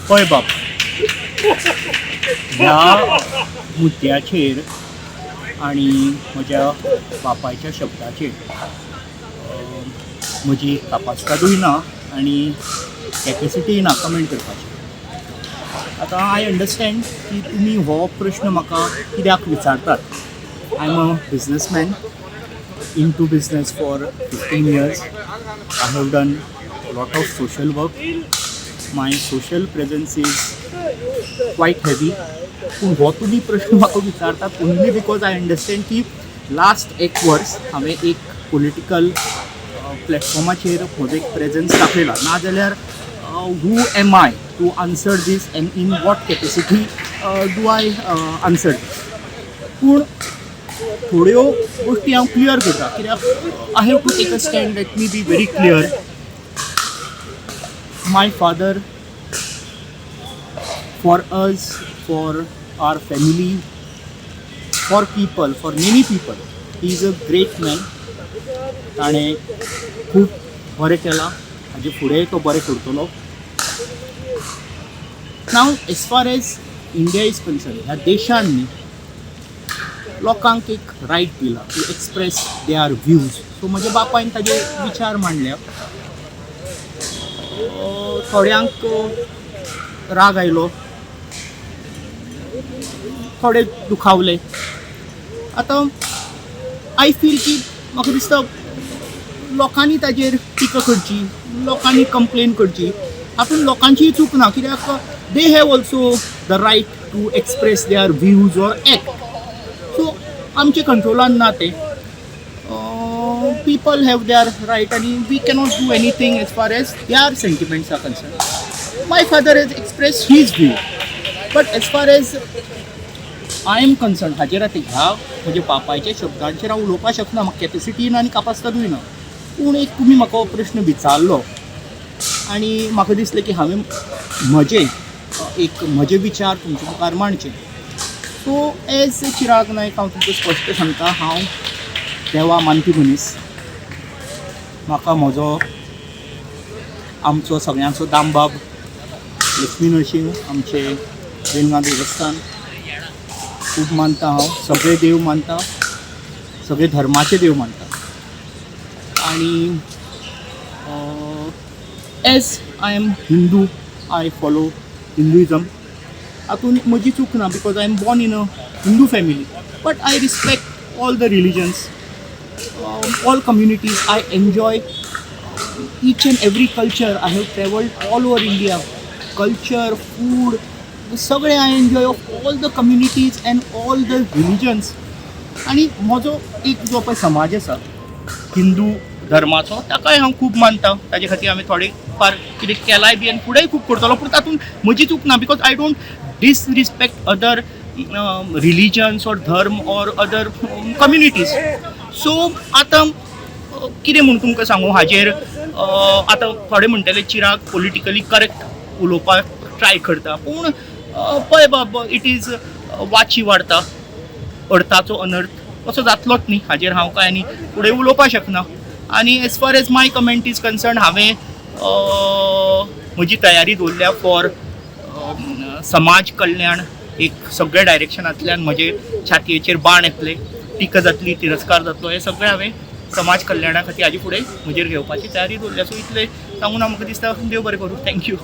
पळय बाब, ह्या मुद्द्याचेर आनी म्हज्या बापायच्या शब्दाचेर म्हजी कापास्तादूय ना आनी कॅपेसिटीय ना कमेंट करपाची. आतां I understand की तुमी हो प्रश्न म्हाका कित्याक विचारतात. I am a businessman, into business for 15 years. I have done lot of social work. My social presence is quite heavy. पूण हो तुमी प्रश्न म्हाका विचारतात ओन्ली because I understand की लास्ट एक वर्स हांवें एक पोलिटिकल प्लॅटफॉर्माचेर म्हजो एक प्रेजन्स दाखयला. नाजाल्यार who am I to answer this and in what capacity do I answer this? पूण थोड्यो गोश्टी हांव क्लियर करता, कित्याक I have to take a stand. Let me be very clear. My father, for us, for our family, for people, for many people, he is a great man. ताणें खूब बरें केलां, हाजे फुडें तो बरें करतलो. Now, as far as India is concern, ह्या देशान न्ही लोकांक एक रायट दिला to express their views. So म्हज्या बापायन ताजे विचार मांडल्या. थोड्यांक राग आयलो, थोडे दुखावले. आतां I feel की म्हाका दिसता लोकांनी ताजेर टिका करची, लोकांनी कंप्लेन करची. हातून लोकांचीय चूक ना, कित्याक they have also the right to express their views or act. So आमचे कंट्रोलान ना तें. People have their right आनी we cannot do anything as far as their sentiments are concern. My father has express his view, but as far as I am concern, हाजेर आतां ह्या म्हज्या बापायच्या शब्दांचेर हांव उलोवपाक शकना. म्हाका कॅपेसिटी ना आनी कापास्तादूय ना. पूण एक तुमी म्हाका हो प्रश्न विचारलो आनी म्हाका दिसलें की हांवें म्हजें एक म्हजे विचार तुमचे मुखार मांडचे. सो एज चिराग नायक, हांव तुमकां स्पश्ट सांगता, हांव देवा मानपी मनीस. म्हाका म्हजो, आमचो सगळ्यांचो दामबाब लक्ष्मी नरसिंह, आमचें वेलंगा देवस्थान खूब मानता हांव. सगळे देव मानता, सगळे धर्माचे देव मानता. आणि as I am Hindu, I follow Hinduism. हातून म्हजी चूक ना, because I am born in a Hindu family, but I respect all the religions, all communities. I enjoy each and every culture. I have travelled all over India. Culture, food, सगळें I enjoy of all the communities and all the religions. आनी म्हजो एक जो पळय समाज आसा हिंदू धर्माचो, ताकाय हांव खूब मानता. ताजे खातीर हांवें थोडे फार कितें केलाय बी आनी फुडेंय खूब करतलो. पूण तातूंत म्हजी चूक ना, because I don't disrespect other religions or धर्म or other communities. So आतां कितें म्हूण तुमकां सांगूं हाजेर? आतां थोडे म्हणटले चिराग पोलिटिकली करेक्ट उलोवपाक ट्राय करता. पूण पळय बाब, it is वाची वाडटा, अर्थाचो अनर्थ असो जातलोच न्ही. हाजेर हांव कांय आनी फुडें उलोवपाक शकना. आनी as far as my comment is concern, हांवें म्हजी तयारी दवरल्या फॉर समाज कल्याण. एक सगळ्या डायरेक्शनांतल्यान म्हजे छातयेचेर बाण येतले, टिका जातली, तिरस्कार जातलो, हें सगळें हांवें समाज कल्याणा खातीर हाजे फुडें म्हजेर घेवपाची तयारी दवरल्या. सो इतलें सांगून हांव, म्हाका दिसता, देव बरें करूं. Thank you.